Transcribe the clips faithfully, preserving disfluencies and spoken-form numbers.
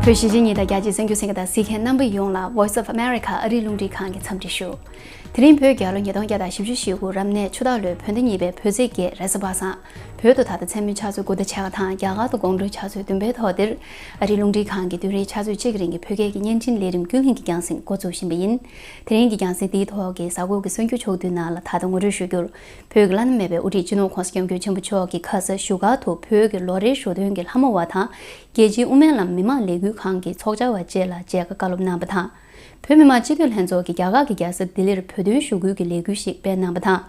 བོད་གཞིས་བྱེས་གཉིས་དང་རྒྱ་ཆེའི་གསར་འགྱུར་གསན་མཁན་དང་གཟིགས་མཁན་རྣམ་པ་ཡོངས་ལ་Voice of America ཨ་རིའི་རླུང་འཕྲིན་ཁང་གི་འཚམས་འདྲི་ཞུ། དེ་རིང་བོད་རྒྱལ་ལོ་ཉིས་སྟོང་བརྒྱ་དང་བཞི་བཅུ་ཞེ་དགུ་རབ་གནས་ཆུ་སྟག་ལོའི་བོད་ཟླ་གཉིས་པའི་བོད་ཚེས་བརྒྱད་རེས་གཟའ་པ་སངས། བོད་དུ་ད་ལྟ་མཚན་མོའི་ཕྱག་ཚོད་དགུ་ཟླ་ཕྱེད་ཀ་དང་རྒྱ་གར་དུ་དགོང་དྲོའི་ཕྱག་ཚོད་བདུན་པའི་ཐོག་འདིར། ཨ་རིའི་རླུང་འཕྲིན་ཁང་གིས་བདུན་རེའི་ཕྱག་ཚོད་གཅིག་གི་རིང་གི་བོད་སྐད་ཀྱི་བརྙན་འཕྲིན་ལས་རིམ་རྒྱུན་ལྷན་གྱི་རྒྱང་སྲིང་འགོ་འཛུགས་བཞིན་པ་ཡིན། དེ་རིང་གི་རྒྱང་སྲིང་འདིའི་ཐོག་གི་གཟའ་འཁོར་གྱི་གསར་འགྱུར་ཕྱོགས་བསྡུས་ནང་ལ་ད་ལྟ་ངོ་སྤྲོད་ཞུ་རྒྱུར། བོད་ཀྱི་བླ་ན་མེད་པའི་དབུ་ཁྲིད་སྤྱི་ནོར་༸གོང་ས་༸སྐྱབས་མགོན་ཆེན་པོ་མཆོག་གིས་ཁ་ས་བཞུགས་སྒར་དུ་བོད་ཀྱི་ལོ་རེའི་ཞོ་སྟོན་གྱི་ལྷ་མོ་བ་དང་། རྒྱལ་སྤྱིའི་དབུ་མའི་ལམ་མི་མང་ལས་འགུལ་ཁང་གི་ཚོགས་བཅར་བ་བཅས་ལ་མཇལ་ཁ་བཀའ་སློབ་གནང་བ་དང་། བོད་མི་མང་སྤྱི་འཐུས་ལྷན་ཚོགས་ཀྱིས་རྒྱ་གར་གྱི་རྒྱལ་ས་ལྡི་ལིར་བོད་དོན་ཞུ་སྐུལ་གྱི་ལས་འགུལ་ཞིག་སྤེལ་གནང་བ་དང་།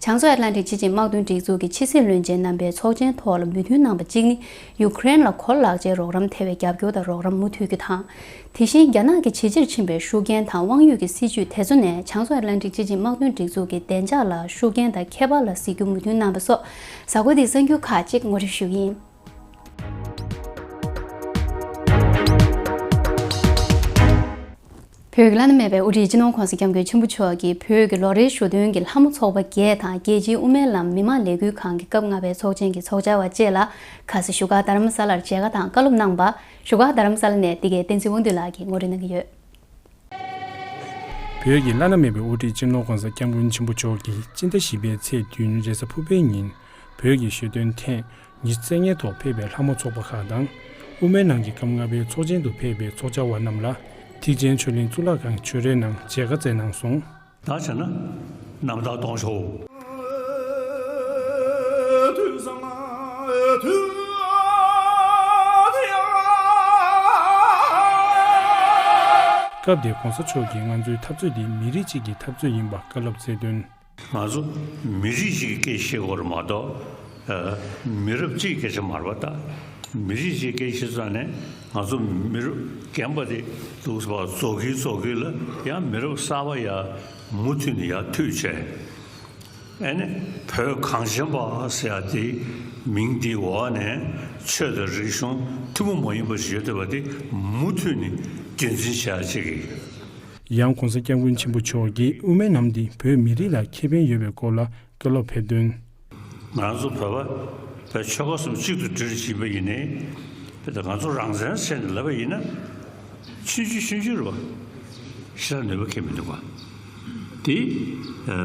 བྱང་མཚོ་ཨེཊ་ལན་ཊིག་སྤྱི་ཆིངས་དམག་དོན་སྒྲིག་འཛུགས་ཀྱི་ཕྱི་སྲིད་བློན་ཆེན་རྣམ་པའི་ཚོགས་ཆེན་ཐོག་ལ་མོས་མཐུན་གནང་བ་གཅིག་ནི། ཡུ་ཀེ་རེན་ལ་གོ་ལ་ལག་ཆའི་རོགས་རམ་ཐེ་བའི་རྒྱབ་སྐྱོར་དང་རོགས་རམ་མུ་མཐུད་རྒྱུ་དང་། དེ་བཞིན་རྒྱ་ནག་གི་ཇེ་ཆེར་ཕྱིན་པའི་ཤུགས་རྐྱེན་དང་དབང་ཡོད་ཀྱི་སྲིད་ཇུས་དེ་ཚོ་ནས་བྱང་མཚོ་ཨེཊ་ལན་ཊིག་སྤྱི་ཆིངས་དམག་དོན་སྒྲིག་འཛུགས་ཀྱི་བདེ་འཇགས་ལ་ཤུགས་རྐྱེན་དང་ཁྱད་པར་ལ་གཟིགས་རྒྱུ་མོས་མཐུན་གནང་བ་སོགས་གཟའ་འཁོར་འདིའི་གསར་འགྱུར་ཁག་ཅིག་ངོ་སྤྲོད་ཞུ་གི་ཡིན། བོད་ཀྱི་བླ་ན་མེད་པའི་དབུ་ཁྲིད་སྤྱི་ནོར་༸གོང་ས་༸སྐྱབས་མགོན་ཆེན་པོ་མཆོག་གིས་བོད་ཀྱི་ལོ་རེའི་ཞོ་སྟོན་གྱི་ལྷ་མོ་ཚོགས་པ་བརྒྱད་དང་རྒྱལ་སྤྱིའི་དབུ་མའི་ལམ་མི་མང་ལས་འགུལ་ཁང་གི་སྐབས་ལྔ་པའི་ཚོགས་ཆེན་གྱི་ཚོགས་བཅར་བ་བཅས་ལ་ཁ་ས་བཞུགས་སྒར་རྡ་རམ་ས་ལར་མཇལ་ཁ་དང་བཀའ་སློབ་གནང་བ། བཞུགས་སྒར་རྡ་རམ་ས་ལ་ནས་འདི་གའི་བསྟན་འཛིན་དབང་འདུས་ལགས་ཀྱིས་ངོ་སྤྲོད་གནང་གི་ཡོད། བོད་ཀྱི་བླ་ན་མེད་པའི་དབུ་ཁྲིད་སྤྱི་ནོར་༸གོང་ས་༸སྐྱབས་མགོན་ཆེན་པོ་མཆོག་གིས་སྤྱི་ཟླ་བཞི་པའི་ཚེས་བདུན་རེས་གཟའ་ཕུར་བུའི་ཉིན་བོད་ཀྱི་ཞོ་སྟོན་ཐེངས་ཉི་ཤུ་རྩ་ལྔའི་ཐོག་ཕེབས་པའི་ལྷ་མོ་ཚོགས་པ་ཁག་དང་། དབུ་མའི་ལམ་གྱི་སྐབས་ལྔ་པའི་ཚོགས་ཆེན་དུ་ཕེབས་པའི་ཚོགས་བཅར་བ་རྣམས་ལ་ཐེག་ཆེན་ཆོས་གླིང་གཙུག་ལག་ཁང་ཆོས་རའི་ནང་མཇལ་ཁ་བསྩལ་གནང་སོང་། ད་བྱས་ན་རྣམ་དག་སྟོང་ཤོག་སྐབས་དེར་༸གོང་ས་མཆོག་གིས་ང་ཚོའི་འཐབ་རྩོད་འདི་མི་རིགས་གཅིག་གི་འཐབ་རྩོད་ཡིན་པ་བཀའ་སློབ་སྩལ་དོན། ང་ཚོ་མི་རིགས་གཅིག་གི་སྐད་བཤད་དགོས་རེད་མ་གཏོགས། ཨ། མི་རབས་གཅིག་གི་སྐད་ཆ་མ་རེད་པ། ད་མི་རིགས་གཅིག་གི་སྐད་བཤད་ཙང་ནས་ང་ཚོ་མི་རབས་རྒན་པ་དེ་འདུག་སེ་བ་རྫོགས་ཀྱི་རྫོགས་ཀྱི་ལ་ཡང་མི་རབས་གསར་པ་ཡར་མུ་མཐུད་ནས་ཡར་མཐུད་བྱས། ཨ་ནི་བོད་གངས་ཅན་པ་ཟེར་ཡ་དེ་མིང་དེའི་འོག་ནས་ཆོས་དང་རིག་གཞུང་ཐུན་མོང་མ་ཡིན་པ་ཞིག་ཡོད་བསྡད་པ་དེ་མུ་མཐུད་ནས་རྒྱུན་འཛིན་བྱེད་ཡ་གཅིག་གི། ཡང་༸གོང་ས་༸སྐྱབས་མགོན་ཆེན་པོ་མཆོག་གིས་དབུ་མའི་ལམ་འདི་བོད་མི་རིགས་ལ་ཁེ་ཕན་ཡོད་པའི་སྐོར་ལ་བཀའ་སློབ་ཕེབས་དོན། ང་རང་ཚོ་བོད་པ་བོད་ཆོལ་ཁ་གསུམ་གཅིག་ཏུ་སྒྲིལ་བྱས་པ་ཡིན་ནའི། བོད་དེ་ང་ཚོ་རང་བཙན་བྱས་ནས་ལབ་པ་ཡིན་ན། ཆུང་ཆུང་ཆུང་ཆུང་རེད་པ། ཞེ་དྲག་ནུས་པ་ཁེལ་མི་འདུག་པ། དེ། ཨ།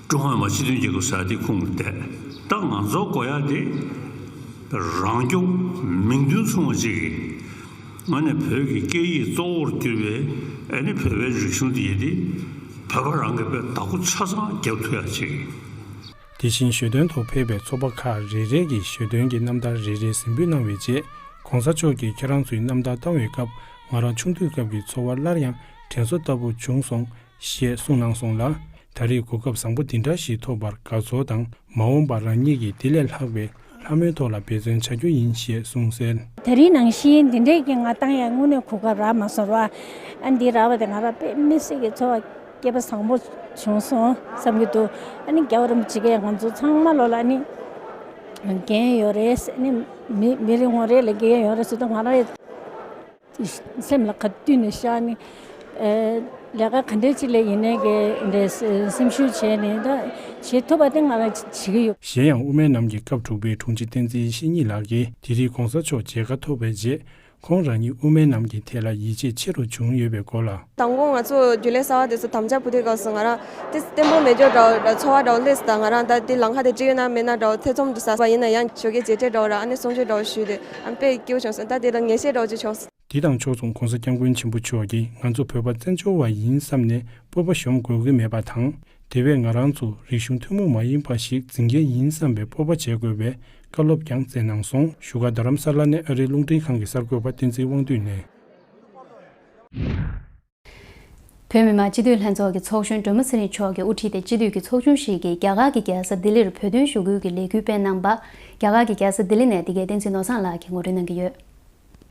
ཀྲུང་ཧྭ་མི་དམངས་སྤྱི་མཐུན་རྒྱལ་ཁབ་ཟེར་དེ་ཁུངས་ལ་བསྡད། ད་ང་ཚོ་དགོས་ཡ་དེ་རང་སྐྱོང་མིང་དོན་མཚུངས་པ་ཅིག་གིས། ང་ནི་བོད་ཀྱི་སྐད་ཡིག་གཙོ་བོར་གྱུར་པའི་ཨ་ནི་བོད་པའི་རིག་གཞུང་དེ་ཡིན་ཏེ། བོད་པ་རང་གིས་དཔེ་བདག་པོ་ཆ་ཚང་རྒྱབ་ཐུབ་ཡ་ཅིག། དེ་བཞིན་ཞོ་སྟོན་ཐོག་ཕེབས་པའི་ཚོགས་པ་ཁག་རེ་རེ་གིས་ཞོ་སྟོན་གྱི་རྣམ་ཐར་རེ་རེ་གཟིགས་འབུལ་གནང་བའི་རྗེས། ༸གོང་ས་མཆོག་གིས་ཁྱེད་རང་ཚོའི་རྣམ་ཐར་བཏང་བའི་སྐབས། ང་རང་ཆུང་དུས་སྐབས་ཀྱི་ཚོར་བ་སླར་ཡང་དྲན་གསོ་ལྟ་བུ་བྱུང་སོང་། ཞེས་གསུངས་གནང་སོང་ལ། ད་རེས་གོ་སྐབས་བཟང་པོ་འདི་འདྲ་ཞིག་ཐོབ་པར་དགའ་ཚོར་དང་། མ་འོངས་པར་རང་ཉིད་ཀྱིས་འདི་ལས་ལྷག་པའི་ལྷ་མོའི་ཐོག་ལ་འབད་བརྩོན་བྱ་རྒྱུ་ཡིན་ཞེས་གསུངས་གསལ། དེ་རིང་ནང་བཞིན་འདི་འདྲས་ཀྱི་ང་བཏང་ཡ་དངོས་གནས་གོ་སྐབས་རག་མ་སོང་ར། ཨ་འདི་རག་པ་དེ་ང་རང་དཔེ་མི་སྲིད་ཀྱི་ཚོར་བ་སྐལ་པ་བཟང་པོ་བྱུང་སོང་བསམ་གྱི་འདུག་ཨ་ནི་རྒྱལ་བ་རིན་པོ་ཆེ་གིས་ང་ཚོ་ཚང་མ་ལོ་ལ་ཨ་ནི་འགན་ཡོད་རེད། ཨ་ནི་མི་མི་རེ་ངོ་རེ་ལ་འགན་ཡོད་རེད་ཟེར་དུས་ང་རང་སེམས་ལ་ག་དུས་ནས་ཤར་ནས། ཨེ། ལས་ཀ་ག་འདྲས་ཅིག་ལས་ཡིན་ནའི་གི་འདྲས་སེམས་ཤུགས་བྱས་ནས་ད་བྱེད་ཐུབ་པ་དེ་ང་རང་བྱེད་ཀྱི་ཡོད། གཞན་ཡང་དབུ་མའི་ལམ་གྱི་སྐབས་དྲུག་པའི་དྲུང་ཆེ་བསྟན་འཛིན་བཤེས་གཉེན་ལགས་ཀྱིས་དེ་རིང་༸གོང་ས་མཆོག་མཇལ་ཁ་ཐོབ་པའི་རྗེས། ཁོང་རང་ཉིད་དབུ་མའི་ལམ་གྱི་ཐད་ལ་ཡིད་ཆེས་ཆེ་རུ་བྱུང་ཡོད་པའི་སྐོར་ལ། མདང་དགོང་ང་ཚོ་རྒྱུན་ལས་གསར་པ་དེ་ཚོ་དམ་བཅའ་ཕུལ་དུས་སྐབས་སུ་ང་རང་དེ་བརྟན་པོ་མེད་རྒྱུ་འདྲ་བོ་འདྲ་ཚོར་བ་འདྲ་བོ་སླེབས་སོང་། ད་ང་རང་ད་དེ་ལམ་ཁ་དེ་འགྲིག་ཡོད་ན་མེད་ན་འདྲ་བོ་ཐེ་ཚོམ་འདྲ་ཟ་བ་ཡིན་ན་ཡང་ཞོགས་ཀས་མཇལ་འཕྲད་འདྲ་བོ་ར་ཨ་ནི་གསུང་ཆོས་འདྲ་བོ་ཞུས་ཏེ་ཨ་དཔེ་སྐྱིད་པོ་བྱུང་སོང་། ད་དེ་ལ་ངེས་ཤེས་འདྲ་བོ་ཅིག་བྱུང་སོང་། དེ་དང་ཕྱོགས་མཚུངས་༸གོང་ས་༸སྐྱབས་མགོན་ཆེན་པོ་མཆོག་གིས་ང་ཚོ་བོད་པ་བཙན་བྱོལ་བ་ཡིན་བསམ་ནས་སྤོབས་པ་གཞོམ་དགོས་ཀྱི་མེད་པ་དང་། དེ་བས་ང་རང་ཚོ་རིག་གཞུང་ཐུན་མོང་མ་ཡིན་པ་ཞིག་འཛིན་མཁན་ཡིན་བསམ་པའི་སྤོབས་པ་བྱེད་དགོས་པའི་བཀའ་སློབ་ཀྱང་སྩལ་གནང་སོང་། བཞུགས་སྒར་རྡ་རམ་ས་ལ་ནས་ཨ་རིའི་རླུང་འཕྲིན་ཁང་གི་གསར་འགོད་པ་བསྟན་འཛིན་དབང་འདུས་ནས། བོད་མི་མང་སྤྱི་འཐུས་ལྷན་ཚོགས་ཀྱི་ཚོགས་གཞོན་སྒྲོལ་མ་ཚེ་རིང་མཆོག་གིས་དབུ་ཁྲིད་དེ་སྤྱི་འཐུས་ཀྱི་ཚོགས་ཆུང་ཞིག་གིས་རྒྱ་གར་གྱི་རྒྱལ་ས་ལྡི་ལིར་བོད་དོན་ཞུ་སྐུལ་གྱི་ལས་འགུལ་སྤེལ་གནང་བ། རྒྱ་གར་གྱི་རྒྱལ་ས་ལྡི་ལི་ནས་འདི་གའི་བསྟན་འཛིན་ནོར་བཟང་ལགས་ཀྱིས་ངོ་སྤྲོད་གནང་གི་ཡོད།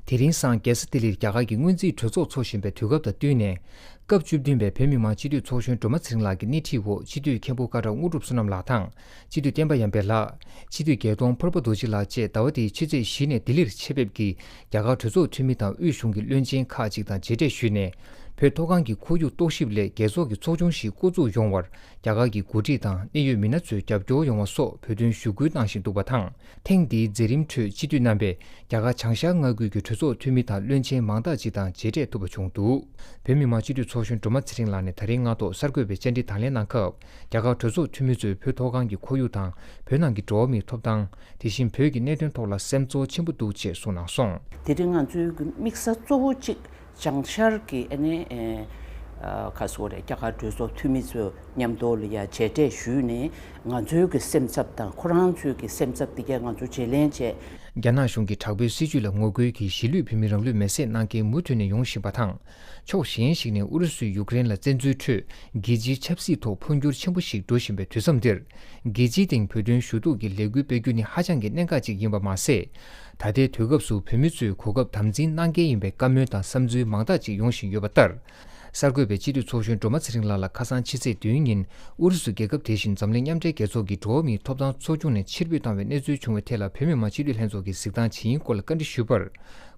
དེ་རིང་སང་རྒྱལ་ས་ལྡི་ལིར་རྒྱ་གར་གྱི་སྔོན་རྩིས་གྲོས་ཚོགས་འཚོགས་བཞིན་པའི་དུས་སྐབས་དང་བསྟུན་ནས། སྐབས་བཅུ་བདུན་པའི་བོད་མི་མང་སྤྱི་འཐུས་ཚོགས་གཞོན་སྒྲོལ་མ་ཚེ་རིང་ལགས་ཀྱི་སྣེ་ཁྲིད་འོག་སྤྱི་འཐུས་མཁན་པོ་ཀ་ཊར་དངོས་གྲུབ་བསོད་ནམས་ལགས་དང་། སྤྱི་འཐུས་བསྟན་པ་ཡར་འཕེལ་ལགས། སྤྱི་འཐུས་རྒྱལ་མཐོང་ཕུར་པ་རྡོ་རྗེ་ལགས་བཅས་ཟླ་བ་འདིའི་ཕྱི་ཚེས་བཞི་ནས་ལྡི་ལིར་ཆེད་ཕེབས་ཀྱིས་རྒྱ་གར་གྲོས་ཚོགས་འཐུས་མི་དང་དབུས་གཞུང་གི་བློན་ཆེན་ཁག་ཅིག་དང་མཇལ་འཕྲད་ཞུས་ནས། བོད་མཐོ་སྒང་གི་ཁོར་ཡུག་རྟོག་ཞིབ་སླད་རྒྱལ་ཚོགས་ཀྱི་ཚོགས་ཆུང་ཞིག་བསྐོ་འཛུགས་ཡོང་བར་རྒྱ་གར་གྱི་འགོ་ཁྲིད་དང་གནད་ཡོད་མི་སྣ་ཚོས་རྒྱབ་སྐྱོར་ཡོང་བ་སོགས་བོད་དོན་ཞུ་སྐུལ་གནང་བཞིན་འདུག་པ་དང་། ཐེངས་འདིའི་མཛད་རིམ་ཁྲོད་སྤྱི་འཐུས་རྣམ་པས་རྒྱ་གར་བྱང་ཤར་མངའ་ཁུལ་གྱི་གྲོས་ཚོགས་འཐུས་མི་དང་བློན་ཆེན་མང་དག་ཅིག་དང་མཇལ་འཕྲད་ཐུབ་པ་བྱུང་འདུག་བོད་མི་མང་སྤྱི་འཐུས་ཚོགས་གཞོན་སྒྲོལ་མ་ཚེ་རིང་ལགས་ནས་ད་རིང་སྔ་ཐོག་གསར་འགོད་པའི་བཅར་འདྲི་དང་ལེན་གནང་སྐབས། རྒྱ་གར་གྲོས་ཚོགས་འཐུས་མི་ཚོས་བོད་མཐོ་སྒང་གི་ཁོར་ཡུག་དང་། བོད་ནང་གི་འགྲོ་བ་མིའི་ཐོབ་ཐང་། དེ་བཞིན་བོད་ཀྱི་གནད་དོན་ཐོག་ལ་སེམས་ཚོར་ཆེན་པོ་འདུག་ཅེས་གསུངས་གནང་སོང་། དེ་རིང་ང་ཚོའི་གི་དམིགས་ས་གཙོ་བོ་གཅིག་བྱང་ཤར་གྱི་ཨ་ནི་ཨེ་ཨ་ག་སོ་རེད། རྒྱ་གར་གྲོས་ཚོགས་འཐུས་མི་ཚོ་མཉམ་དུ་ལ་ཡ་མཇལ་འཕྲད་ཞུས་ནས། ང་ཚོའི་གི་སེམས་འཚབ་དང་ཁོ་རང་ཚོའི་གི་སེམས་འཚབ་དེ་གས་ང་ཚོ་བརྗེ་ལེན་བྱས། རྒྱ་ནག་གཞུང་གི་དྲག་པོའི་སྲིད་བྱུས་ལ་ངོ་རྒོལ་གྱིས་གཞིས་ལུས་བོད་མི་རང་ལུས་མེར་སྲེག་གནང་མཁན་མུ་མཐུད་ནས་ཡོང་བཞིན་པ་དང་། ཕྱོགས་གཞན་ཞིག་ནས་ཨུ་རུ་སུས་ཡུཀ་རེན་ལ་བཙན་འཛུལ་ཁྲོད་རྒྱལ་སྤྱིའི་ཆབ་སྲིད་ཐོག་འཕོ་འགྱུར་ཆེན་པོ་ཞིག་འགྲོ་བཞིན་པའི་དུས་མཚམས་འདིར། རྒྱལ་སྤྱིའི་སྟེང་བོད་དོན་ཞུ་གཏུག་གི་ལས་འགུལ་སྤེལ་རྒྱུ་ནི་ཧ་ཅང་གི་གནད་འགག་ཅིག་ཡིན་པ་མ་ཟད། ད་ལྟའི་དུས་སྐབས་སུ་བོད་མི་ཚོས་གོ་སྐབས་དམ་འཛིན་གནང་གལ་ཡིན་པའི་བཀའ་མོལ་དང་བསམ་ཚུལ་མང་དག་ཅིག་ཡོང་བཞིན་ཡོད་པ་ལྟར། གསར་འགོད་པས་སྤྱི་འཐུས་ཚོགས་གཞོན་སྒྲོལ་མ་ཚེ་རིང་ལགས་ལ་ཁ་སང་ཕྱི་ཚེས་བདུན་ཉིན་ཨུ་རུ་སུ་རྒྱལ་ཁབ་དེ་བཞིན་འཛམ་གླིང་མཉམ་འབྲེལ་རྒྱལ་ཚོགས་ཀྱི་འགྲོ་བ་མིའི་ཐོབ་ཐང་ཚོགས་ཆུང་ནས་ཕྱིར་འབུད་བཏང་བའི་གནས་ཚུལ་བྱུང་བའི་ཐད་ལ་བོད་མི་མང་སྤྱི་འཐུས་ལྷན་ཚོགས་ཀྱིས་གཟིགས་སྟངས་ཇི་ཡིན་སྐོར་ལ་བཀའ་འདྲི་ཞུས་པར།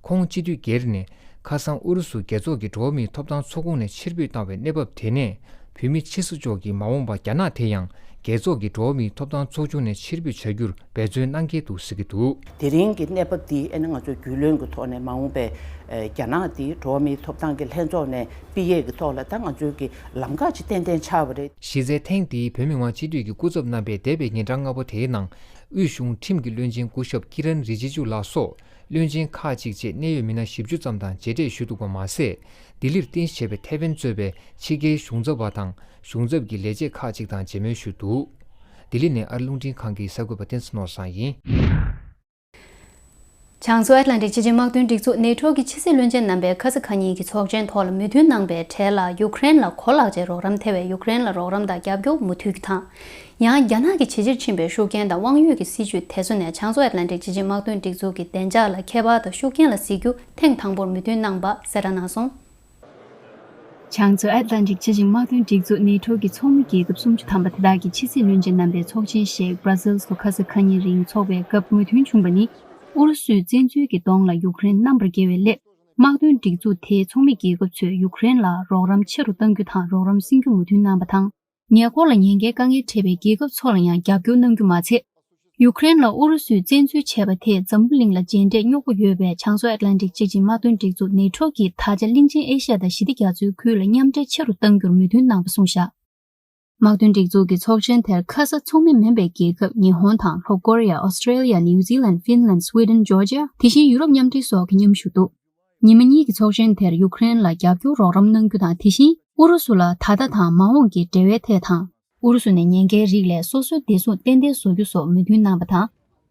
ཁོང་སྤྱི་འཐུས་སྒེར་ནས། ཁ་སང་ཨུ་རུ་སུ་རྒྱལ་ཚོགས་ཀྱི་འགྲོ་བ་མིའི་ཐོབ་ཐང་ཚོགས་ཁོངས་ནས་ཕྱིར་འབུད་བཏང་བའི་གནས་བབ་དེ་ནས། བོད་མི་ཕྱི་སོ་ཅོག་གིས་མ་འོངས་པར་རྒྱ་ནག་དེ་ཡང་རྒྱལ་ཚོགས་ཀྱི་འགྲོ་བ་མིའི་ཐོབ་ཐང་ཚོགས་ཆུང་ནས་ཕྱིར་འབུད་བྱ་རྒྱུར་འབད་བརྩོན་གནང་གལ་འདུག་ཟེར་གྱི་འདུག་དེ་རིང་གི་གནས་བབ་འདི་ཨ་ནི་ང་ཚོས་རྒྱུས་ལོན་གྱི་ཐོག་ནས་མ་འོངས་པའི་ཨེ་རྒྱ་ནག་འདི་འགྲོ་བ་མིའི་ཐོབ་ཐང་གི་ལྷན་ཚོགས་ནས་ཕུད་ཡས་ཀྱི་ཐོག་ལ་ད་ང་ཚོའི་གི་ལམ་ཁ་ཅིག་ཏན་ཏན་ཆགས་པ་རེད། གཞི་རྩའི་ཐེངས་འདིའི་བོད་མི་མང་སྤྱི་འཐུས་ཀྱི་སྐུ་ཚབ་རྣམ་པས་འདས་པའི་ཉིན་གྲངས་ལྔ་པོ་དེའི་ནང་། དབུས་གཞུང་ཁྲིམས་ཀྱི་བློན་ཆེན་སྐུ་ཞབས་ཀི་རན་རི་ཇི་ཇུ་ལགས་སོགས། བློན་ཆེན་ཁག་ཅིག་བཅས་གནད་ཡོད་མི་སྣ་བཞི་བཅུ་ཙམ་དང་མཇལ་འཕྲད་ཞུས་འདུག་པ་མ་ཟད། ལྡི་ལིར་རྟེན་གཞི་བྱས་པའི་ཐེ་ཝན་གཙོས་པའི་ཕྱི་རྒྱལ་གཞུང་ཚབ་པ་དང་གཞུང་ཚབ་ཀྱི་ལས་བྱེད་ཁག་ཅིག་དང་མཇལ་མོལ་ཞུས་འདུག་ལྡི་ལི་ནས་ཨ་རི་རླུང་འཕྲིན་ཁང་གི་གསར་འགོད་པ་བསྟན་འཛིན་ནོར་བཟང་ཡིན། བྱང་མཚོ་ཨེཊ་ལན་ཊིག་སྤྱི་ཆིངས་དམག་དོན་སྒྲིག་འཛུགས་ནེ་ཊོ་གི་ཕྱི་སྲིད་བློན་ཆེན་རྣམ་པས་ཁ་ས་ཁ་ཉིན་གྱི་ཚོགས་ཆེན་ཐོག་ལ་མོས་མཐུན་གནང་པའི་གྲས་ལ་ཡུཀ་རེན་ལ་གོ་ལག་ཆའི་རོགས་རམ། ཐེ་བའི་ཡུཀ་རེན་ལ་རོགས་རམ་དང་རྒྱབ་སྐྱོར་མུ་མཐུད་ཀྱི་དང་། ཡང་རྒྱ་ནག་གི་ཇེ་ཆེར་ཕྱིན་པའི་ཤུགས་རྐྱེན་དང་དབང་ཡོད་ཀྱི་སྲིད་ཇུས་དེ་ཚོ་ནས་བྱང་མཚོ་ཨེཊ་ལན་ཊིག་སྤྱི་ཆིངས་དམག་དོན་སྒྲིག་འཛུགས་ཀྱི་བདེ་འཇགས་ལ་ཁྱད་པར་དང་ཤུགས་རྐྱེན་ལ་གཟིགས་རྒྱུ་ཐེངས་དང་པོར་མོས་མཐུན་གནང་པ་གསལ་བསྒྲགས་གནང་སོང་། བྱང་མཚོ་ཨེཊ་ལན་ཊིག་སྤྱི་ཆིངས་དམག་དོན་སྒྲིག་འཛུགས་ནེ་ཊོ་གི་ཚོགས་མི་རྒྱལ་ཁབ་སུམ་ཅུ་ཐམ་པ་དེ་དག་གི་ཕྱི་སྲིད་བློན་ཆེན་རྣམ་པའི་ཚོགས་ཆེན་ཞིག་བྷ་ར་སིལ་དུ་ཁ་ས་ཁ་ཉིན་རིང་འཚོགས་པའི་སྐབས་མོས་མཐུན་བྱུང་པ་ནི། ཨུ་རུ་སུའི་བཙན་འཛུལ་གྱི་གདོང་ལ་ཡུཀ་རེན་རྣམ་པར་རྒྱལ་བའི་སླད། དམག་དོན་སྒྲིག་འཛུགས་དེའི་ཚོགས་མི་རྒྱལ་ཁབ་ཚོས་ཡུཀ་རེན་ལ་རོགས་རམ་ཆེ་རུ་གཏང་རྒྱུ་དང་རོགས་རམ་སྲིང་རྒྱུ་མོས་མཐུན་གནང་པ་དང་། ཉེ་འཁོར་ལ་ཉེན་ཁའི་དཀའ་ངལ་འཕྲད་པའི་རྒྱལ་ཁབ་ཚོ་ལ་ཡང་རྒྱབ་སྐྱོར་གནང་རྒྱུ་མ་ཚད། ཡུཀ་རེན་ལ་ཨུ་རུ་སུས་བཙན་འཛུལ་བྱས་པ་དེས་འཛམ་བུ་གླིང་ལ་རྗེས་འབྲས་རྙོག་པོ་ཡོད་པའི་བྱང་མཚོ་ཨེཊ་ལན་ཊིག་སྤྱི་ཆིངས་དམག་དོན་སྒྲིག་འཛུགས་ནེ་ཊོ་གིས་ད་ཆ་གླིང་ཆེན་ཨེ་ཤ་ཡ་དང་ཞི་བདེ་རྒྱ་མཚོའི་ཁུལ་ལ་མཉམ་འབྲེལ་ཆེ་རུ་གཏང་རྒྱུར་མོས་མཐུན་གནང་པ་གསུངས་བཞག་དམག་དོན་སྒྲིག་འཛུགས་ཀྱི་ཚོགས་ཆེན་དེར་ཁ་ས་ཚོགས་མི་མིན་པའི་རྒྱལ་ཁབ་ཉི་ཧོང་དང་ལྷོ་ཀོ་རི་ཡ། ཨོ་སི་ཀྲེ་ལི་ཡ། ནིའུ་ཛི་ལན། ཧྥིན་ལན། སི་ཝི་ཌེན། ཇོར་ཇི་ཡ། དེ་བཞིན་ཡུ་རོབ་མཉམ་འབྲེལ་སོགས་ཀྱིས་མཉམ་ཞུགས་འདུག་ཉི་མ་གཉིས་ཀྱི་ཚོགས་ཆེན་དེར་ཡུཀ་རེན་ལ་རྒྱབ་སྐྱོར་རོགས་རམ་གནང་རྒྱུ་དང་། དེ་བཞིན་ཨུ་རུ་སུ་ལ་ད་ལྟ་དང་མ་འོངས་ཀྱི་འབྲེལ་བའི་ཐད་དང་། ཨུ་རུ་སུ་ནས་ཉེན་ཁའི་རིགས་ལས་སོ་སོའི་བདེ་སྲུང་ཏན་ཏན་བཟོ་རྒྱུ་སོགས་མོས་མཐུན་གནང་པ་དང་།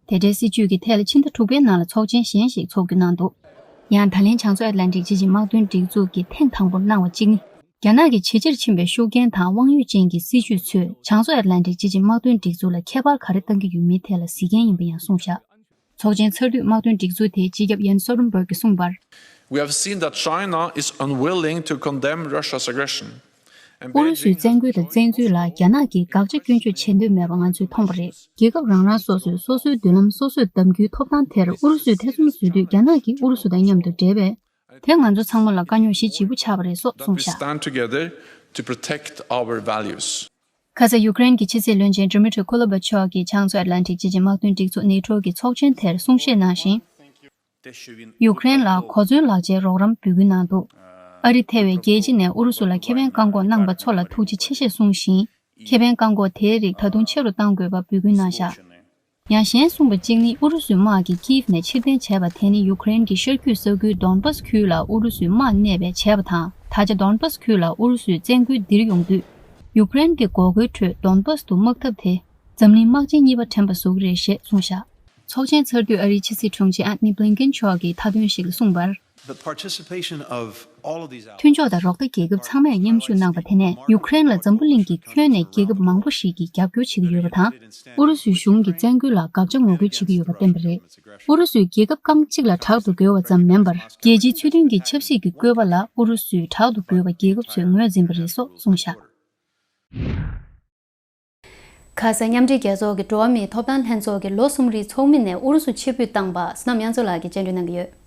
དེ་འབྲེལ་སྲིད་ཇུས་ཀྱི་ཐད་ལ་ཕྱི་ཟླ་དྲུག་པའི་ནང་ལ་ཚོགས་ཆེན་གཞན་ཞིག་འཚོགས་རྒྱུ་གནང་འདུག་ཡང་ད་ལན་བྱང་མཚོ་ཨེཊ་ལན་ཊིག་སྤྱི་ཆིངས་དམག་དོན་སྒྲིག་འཛུགས་ཀྱིས་ཐེངས་དང་པོར་གནང་བ་གཅིག་ནི། རྒྱ་ནག་གི་ཇེ་ཆེར་ཕྱིན་པའི་ཤུགས་རྐྱེན་དང་དབང་ཡོད་ཅན་གྱི་སྲིད་ཇུས་ཚོས་བྱང་མཚོ་ཨེཊ་ལན་ཊིག་སྤྱི་ཆིངས་དམག་དོན་སྒྲིག་འཛུགས་ལ་ཁྱད་པར་ག་རེ་གཏང་གི་ཡོད་མེད་ཐད་ལ་གཟིགས་མཁན་ཡིན་པ་ཡང་གསུངས་བཞག་ཚོགས་ཆེན་ཚར་དུས་དམག་དོན་སྒྲིག་འཛུགས་དེའི་སྤྱི་ཁྱབ་ཡན་སོལ་ཊེན་བྷར་གྱིས་གསུངས་པར། We have seen that China is unwilling to condemn Russia's aggression. And ཨུ་རུ་སུའི་Beijing བཙན་རྒོལ་དང་བཙན་འཛུལ་ལ་རྒྱ་ནག་གིས་དགག་བྱ་སྐྱོན་བརྗོད་བྱེད་འདོད་མེད་པ་ང་ཚོས་མཐོང་བ་རེད། རྒྱལ་ཁབ་རང་རང་སོ་སོས་སོ་སོའི་མདུན་ལམ་སོ་སོས་བདམས་རྒྱུའི་ཐོབ་ཐང་དེར་ཨུ་རུ་སུས་ཐེ་ཚོམ་བཟོ་དུས་རྒྱ་ནག་གིས་ཨུ་རུ་སུ་དང་མཉམ་དུ་འབྲེལ་བས། དེ་ང་ཚོ་ཚང་མ་ལ་དཀའ་རྙོག་གཞི་ལྗིད་པོ་ཆགས་པ་རེད་སོགས་གསུངས་བཞག་ཁ་ས་ཡུཀ་རེན་གྱི་ཕྱི་སྲིད་བློན་ཆེན་Dmytro Kuleba མཆོག་གིས་བྱང་མཚོ་ཨེཊ་ལན་ཊིག་སྤྱི་ཆིངས་དམག་དོན་སྒྲིག་འཛུགས་ནེ་ཊོ་གི་ཚོགས་ཆེན་དེར་གསུང་བཤད་གནང་ཞིང་། ཡུཀ་རེན་ལ་གོ་མཚོན་ལག་ཆའི་རོགས་རམ་འབོད་སྐུལ་གནང་འདུག་ཨ་རི་ཐེ་བའི་རྒྱལ་སྤྱི་ནས་ཨུ་རུ་སུ་ལ་ཁེ་ཕན་བཀག་འགོག་གནང་པ་ཚོ་ལ་ཐུགས་རྗེ་ཆེ་ཞེས་གསུངས་ཤིང་། ཁེ་ཕན་བཀག་འགོག་དེའི་རིགས་ད་དུང་ཆེ་རུ་གཏང་དགོས་པ་འབོད་སྐུལ་གནང་བཞག་ཡང་གཞན་གསུངས་པ་གཅིག་ནི་ཨུ་རུ་སུའི་དམག་གིས་ཀིའིབ་ནས་ཕྱིར་འཐེན་བྱས་པ་དེ་ནི་ཡུཀ་རེན་གྱི་ཤར་རྒྱུད་ས་ཁུལ་དོན་པཱས་ཁུལ་ལ་ཨུ་རུ་སུའི་དམག་གནས་པའི་བྱས་པ་དང་། ད་ཆ་དོན་པཱས་ཁུལ་ལ་ཨུ་རུ་སུའི་བཙན་རྒོལ་ལྡིར་ཡོང་དུས། ཡུཀ་རེན་གྱི་འགོག་རྒོལ་ཁྲོད་དོན་པཱས་དུ་དམག་འཐབ་དེ། འཛམ་གླིང་དམག་ཆེན་གཉིས་པ་དྲན་པ་བཟོ་གི་རེད་ཞེས་གསུངས་བཞག་ཚོགས་ཆེན་ཚར་དུས་ཨ་རིའི་ཕྱི་སྲིད་དྲུང་ཆེ་ཨན་ནི་བྷི་ལིན་ཀེན་མཆོག་གིས་མཐའ་དོན་ཞིག་ལ་གསུངས་པར། The participation of all of these allies མཐུན་ཕྱོགས་དང་རོགས་ཟླ་རྒྱལ་ཁབ་ཚང་མས་མཉམ་ཞུགས་གནང་པ་དེ་ནས་ཡུཀ་རེན་ལ་འཛམ་བུ་གླིང་གི་ཁྱོན་ནས་རྒྱལ་ཁབ་མང་པོ་ཞིག་གིས་རྒྱབ་སྐྱོར་བྱེད་ཀྱི་ཡོད་པ་དང་། ཨུ་རུ་སུའི་གཞུང་གི་བཙན་རྒོལ་ལ་དགག་བྱ་ངོ་རྒོལ་བྱེད་ཀྱི་ཡོད་པ་བསྟན་པ་རེད། ཨུ་རུ་སུས་རྒྱལ་ཁབ་རྐང་གཅིག་ལ་དྲག་ཏུ་རྒོལ་བ་ཙམ་མིན་པར། རྒྱལ་སྤྱིའི་ཚུལ་མཐུན་གྱི་ཆབ་སྲིད་ཀྱི་བཀོད་པ་ལ་ཨུ་རུ་སུས་དྲག་ཏུ་རྒོལ་བ་རྒྱལ་ཁབ་ཚོས་ངོས་འཛིན་པ་རེད་སོགས་གསུངས་བཞག་ཁ་ས་མཉམ་འབྲེལ་རྒྱལ་ཚོགས་ཀྱི་འགྲོ་བ་མིའི་ཐོབ་ཐང་ལྷན་ཚོགས་ཀྱི་ལོ་གསུམ་རིང་ཚོགས་མི་ནས་ཨུ་རུ་སུ་ཕྱིར་འབུད་བཏང་པ་བསོད་ནམས་དབྱངས་མཚོ་ལགས་ཀྱིས་སྤྱན་འབུལ་གནང་གི་ཡོད།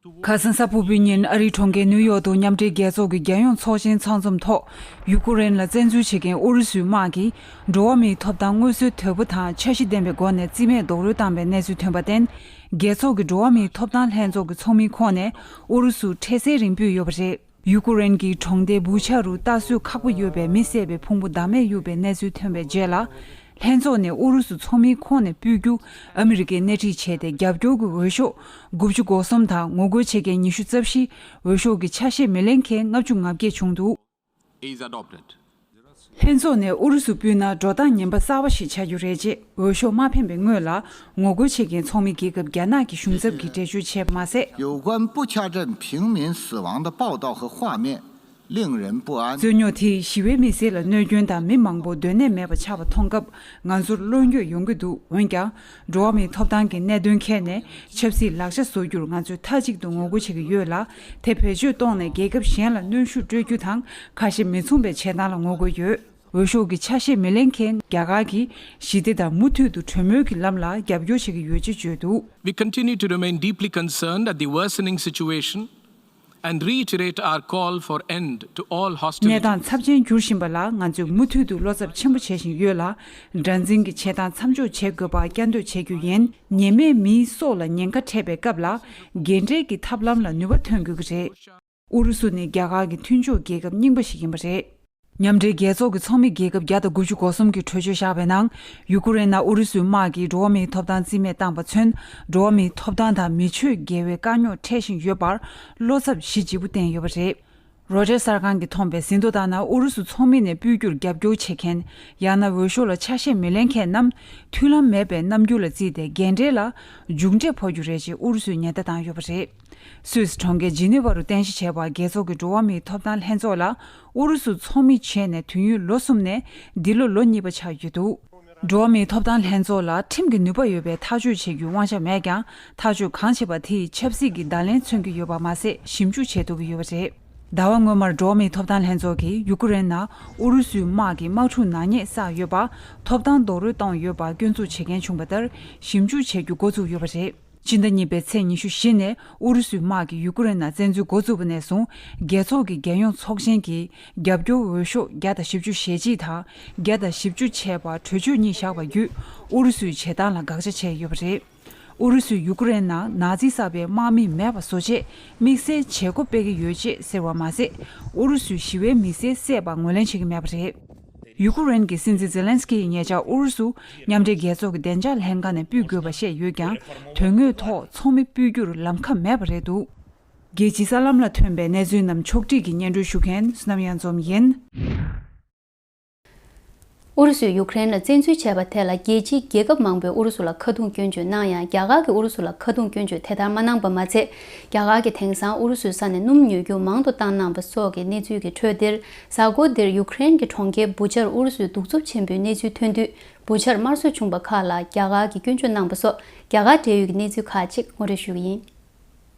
ཁ་སང་གཟའ་ཕུར་བུའི་ཉིན་ཨ་རིའི་གྲོང་ཁྱེར་ནིའུ་ཡོག་ཏུ་མཉམ་འབྲེལ་རྒྱལ་ཚོགས་ཀྱི་རྒྱལ་ཡོངས་ཚོགས་ཆེན་ཚང་འཛོམས་ཐོག་ཡུ་ཀེ་རེན་ལ་བཙན་འཛུལ་བྱེད་མཁན་ཨུ་རུ་སུའི་དམག་གིས་འགྲོ་བ་མིའི་ཐོབ་ཐང་མངོན་གསལ་དོད་པོ་དང་འཆར་གཞི་ལྡན་པའི་སྒོ་ནས་རྩིས་མེད་རྡོག་རོལ་བཏང་པའི་གནས་ཚུལ་ཐོན་པར་བརྟེན། རྒྱལ་ཚོགས་ཀྱི་འགྲོ་བ་མིའི་ཐོབ་ཐང་ལྷན་ཚོགས་ཀྱི་ཚོགས་མིའི་ཁོངས་ནས་ཨུ་རུ་སུར་འཕྲལ་སེལ་རིང་ཕུད་ཡོད་པ་རེད། ཡུ་ཀེ་རེན་གྱི་གྲོང་སྡེ་བུ་ཆ་རུ་ལྟ་སྲོལ་ཁག་པོ་ཡོད་པའི་མི་བསད་པའི་ཕུང་པོ་བདག་མེད་གཡུགས་པའི་གནས་ཚུལ་ཐོན་པའི་རྗེས་ལ། ལྷན་ཚོགས་ནས་ཨུ་རུ་སུ་ཚོགས་མིའི་ཁོངས་ནས་སྤོས་རྒྱུ་ཨ་མི་རི་ཀས་སྣེ་ཁྲིད་བྱས་ཏེ། རྒྱབ་སྐྱོར་གྱི་འོས་ཤོག་དགུ་བཅུ་གོ་གསུམ་དང་ངོ་རྒོལ་བྱེད་མཁན་ཉི་ཤུ་རྩ་བཞི། འོས་ཤོག་གི་ཆ་ཤས་མི་ལེན་མཁན་ལྔ་བཅུ་ང་བརྒྱད་བྱུང་འདུག། Is adopted. ལྷན་ཚོགས་ནས་ཨུ་རུ་སུ་སྤོས་ན་འགྲོ་སྟངས་ངན་པ་གསར་བ་ཞིག་ཆགས་རྒྱུ་རེད་ཅེས་འོས་ཤོག་མ་འཕེན་པའི་སྔོན་ལ་ངོ་རྒོལ་བྱེད་མཁན་ཚོགས་མི་རྒྱལ་ཁབ་རྒྱ་ནག་གི་གཞུང་ཚབ་ཀྱིས་འགྲེལ་བརྗོད་བྱས་པ་མ་ཟད། 有关不恰镇平民死亡的报道和画面 令人不安。 རྩོད་རྙོག་དེས་ཞི་བའི་མི་སེར་ལ་གནོད་སྐྱོན་དང་མི་མང་པོ་སྡོད་གནས་མེད་པ་ཆགས་པ་མཐོང་སྐབས། ང་ཚོར་བློ་འགྱོད་ཡོང་གི་འདུག། འོན་ཀྱང་། འགྲོ་བ་མིའི་ཐོབ་ཐང་གི་གནད་དོན་འཁྱེར་ནས་ཆབ་སྲིད་ལག་ཆ་བཟོ་རྒྱུར་ང་ཚོས་མཐའ་གཅིག་ཏུ་ངོ་རྒོལ་བྱེད་ཀྱི་ཡོད་ལ། དེ་བེད་སྤྱོད་གཏོང་ནས་རྒྱལ་ཁབ་གཞན་ལ་གནོན་ཤུགས་སྤྲོད་རྒྱུ་དང་ཁ་ཞེ་མི་མཚུངས་པའི་བྱེད་སྟངས་ལ་ངོ་རྒོལ་ཡོད། འོས་ཤོག་གི་ཆ་ཤས་མི་ལེན་མཁན་རྒྱ་གར་གྱིས་ཞི་བདེ་དང་མུ་མཐུད་དུ་གྲོས་མོལ་གྱི་ལམ་ལ་རྒྱབ་སྐྱོར་བྱེད་ཀྱི་ཡོད་ཅེས་བརྗོད་འདུག། We continue to remain deeply concerned at the worsening situation and reiterate our call for end to all hostilities. གནས་སྟངས་ཚབས་ཆེན་འགྱུར་བཞིན་པ་ལ་ང་ཚོས་མུ་མཐུད་དུ་བློ་འཚབ་ཆེན་པོ་བྱེད་བཞིན་ཡོད་ལ། དགྲར་འཛིན་གྱི་བྱེད་སྟངས་མཚམས་འཇོག་བྱེད་དགོས་པར་བསྐྱར་ཟློས་བྱེད་རྒྱུ་ཡིན། ཉེས་མེད་མིའི་སྲོག་ལ་ཉེན་ཁ་འཕྲད་པའི་སྐབས་ལ། འགན་འཁྲིའི་ཐབས་ལམ་ལ་ནུས་པ་ཐོན་དགོས་ཀྱི་རེད། ཨུ་རུ་སུ་ནི་རྒྱ་གར་གྱི་མཐུན་ཕྱོགས་རྒྱལ་ཁབ་རྙིང་པ་ཞིག་ཡིན་པ་རེད། མཉམ་འབྲེལ་རྒྱལ་ཚོགས་ཀྱི་ཚོགས་མི་རྒྱལ་ཁབ་བརྒྱ་དང་དགུ་བཅུ་གོ་གསུམ་གྱིས་གྲོས་ཆོད་བཞག་པའི་ནང་། ཡུ་ཀེ་རེན་ནང་ཨུ་རུ་སུའི་དམག་གིས་འགྲོ་བ་མིའི་ཐོབ་ཐང་རྩིས་མེད་བཏང་པ་མཚོན། འགྲོ་བ་མིའི་ཐོབ་ཐང་དང་མི་ཆོས་འགལ་བའི་དཀའ་རྙོག་འཕྲད་བཞིན་ཡོད་པར་བློ་འཚབ་ཞེ་ལྗིད་པོ་བསྟན་ཡོད་པ་རེད། རོའི་ཊར་གསར་ཁང་གིས་ཐོན་པའི་ཟིན་ཐོ་ལྟར་ན། ཨུ་རུ་སུ་ཚོགས་མི་ནས་སྤོས་རྒྱུར་རྒྱབ་སྐྱོར་བྱེད་མཁན། ཡང་ན་འོས་ཤོག་ལ་ཆ་ཤས་མི་ལེན་མཁན་རྣམས་མཐུན་ལམ་མེད་པའི་རྣམ་འགྱུར་ལ་བརྩིས་ཏེ། རྒན་གྲས་ལ་མཇུག་འབྲས་ཕོག་རྒྱུ་རེད་ཅེས་ཨུ་རུ་སུས་ཉེན་བརྡ་བཏང་ཡོད་པ་རེད། སུད་སི་གྲོང་ཁྱེར་ཇི་ནི་ཝ་རུ་རྟེན་གཞི་བྱས་པ་རྒྱལ་ཚོགས་ཀྱི་འགྲོ་བ་མིའི་ཐོབ་ཐང་ལྷན་ཚོགས་ལ་ཨུ་རུ་སུ་ཚོགས་མི་བྱས་ནས་དུས་ཡུན་ལོ་གསུམ་ནས་འདི་ལོ་ལོ་གཉིས་པ་ཆགས་ཡོད་འདུག། འགྲོ་བ་མིའི་ཐོབ་ཐང་ལྷན་ཚོགས་ལ་ཁྲིམས་ཀྱི་ནུས་པ་ཡོད་པའི་ཐག་གཅོད་བྱེད་རྒྱུའི་དབང་ཆ་མེད་ཀྱང་། ཐག་གཅོད་གང་བྱེད་པ་དེས་ཆབ་སྲིད་ཀྱི་བརྡ་ལན་མཚོན་གྱི་ཡོད་པ་མ་ཟད། ཞིབ་འཇུག་བྱེད་ཐུབ་ཀྱི་ཡོད་པ་རེད། ཟླ་བ་སྔོན་མར་འགྲོ་བ་མིའི་ཐོབ་ཐང་ལྷན་ཚོགས་ཀྱིས་ཡུ་ཀེ་རེན་ནང་ཨུ་རུ་སུའི་དམག་གིས་དམག་འཁྲུག་ནག་ཉེས་བསགས་ཡོད་པ། ཐོབ་ཐང་རྡོག་རོལ་བཏང་ཡོད་པ་སྐྱོན་འཛུགས་བྱེད་མཁན་བྱུང་བ་ལྟར། ཞིབ་འཇུག་བྱེད་རྒྱུ་འགོ་བཙུགས་ཡོད་པ་རེད། སྤྱི་ཟླ་གཉིས་པའི་ཚེས་ཉི་ཤུ་བཞི་ནས་ཨུ་རུ་སུའི་དམག་གིས་ཡུ་ཀེ་རེན་ནང་བཙན་འཛུལ་འགོ་བཙུགས་པ་ནས་བཟུང་། རྒྱལ་ཚོགས་ཀྱི་རྒྱལ་ཡོངས་ཚོགས་ཆེན་གྱིས་རྒྱབ་སྐྱོར་འོས་ཤོག་བརྒྱ་དང་བཞི་བཅུ་ཞེ་གཅིག་དང་། བརྒྱ་དང་བཞི་བཅུ་བྱས་པ་གྲོས་ཆོད་གཉིས་བཞག་པ་བརྒྱུད། ཨུ་རུ་སུའི་བྱེད་སྟངས་ལ་དགག་བྱ་བྱས་ཡོད་པ་རེད། ཨུ་རུ་སུས་ཡུ་ཀེ་རེན་ནང་ནཱ་ཛི་གསར་པའི་དམག་མི་མེད་པ་བཟོ་ཆེད་དམིགས་བསལ་བྱེད་སྒོ་སྤེལ་གྱི་ཡོད་ཅེས་ཟེར་བ་མ་ཟད། ཨུ་རུ་སུས་ཞི་བའི་མི་སེར་བསད་པར་ངོས་ལེན་བྱེད་ཀྱི་མེད་པ་རེད། ཡུ་ཀེ་རེན་གྱི་སྲིད་འཛིན་ཛེ་ལན་སི་ཀི་ཡིས་ཉེ་ཆར་ཨུ་རུ་སུ་མཉམ་འབྲེལ་རྒྱལ་ཚོགས་ཀྱི་བདེ་འཇགས་ལྷན་ཁང་ནས་སྤོས་དགོས་པ་བཤད་ཡོད་ཀྱང་། དོན་དངོས་ཐོག་ཚོགས་མི་སྤོས་རྒྱུར་ལམ་ཁ་མེད་པ་རེད་འདུག། རྒྱལ་སྤྱིའི་གསར་ལམ་ལ་ཐོན་པའི་གནས་ཚུལ་རྣམས་ཕྱོགས་སྒྲིག་གིས་སྙན་སྒྲོན་ཞུ་མཁན་བསོད་ནམས་གཡང་འཛོམས་ཡིན། ཨུ་རུ་སུས་ཡུ་ཀེ་རེན་ལ་བཙན་འཛུལ་བྱས་པ་དེ་ལ་རྒྱལ་སྤྱིའི་རྒྱལ་ཁབ་མང་པོས་ཨུ་རུ་སུ་ལ་ཁ་རྡུང་སྐྱོན་བརྗོད་གནང་ཡང་། རྒྱ་གར་གྱིས་ཨུ་རུ་སུ་ལ་ཁ་རྡུང་སྐྱོན་བརྗོད་དེ་ལྟར་མ་གནང་པ་མ་ཚད། རྒྱ་གར་གྱིས་དེང་སང་ཨུ་རུ་སུའི་ས་ནས་སྣུམ་ཉོ་རྒྱུ་མང་དུ་བཏང་གནང་བ་སོགས་ཀྱི་གནས་ཚུལ་གྱི་ཁྲོད་འདིར། གཟའ་འཁོར་འདིར་ཡུ་ཀེ་རེན་གྱི་གྲོང་ཁྱེར་བུ་ཆར་ཨུ་རུ་སུས་གདུག་རྩུབ་ཆེན་པོའི་གནས་ཚུལ་ཐོན་དུས། བུ་ཆར་དམར་གསོད་བྱུང་བ་ཁག་ལ་རྒྱ་གར་གྱིས་སྐྱོན་བརྗོད་གནང་བ་སོགས། རྒྱ་གར་འབྲེལ་ཡོད་ཀྱི་གནས་ཚུལ་ཁག་ཅིག་ངོ་སྤྲོད་ཞུ་གི་ཡིན།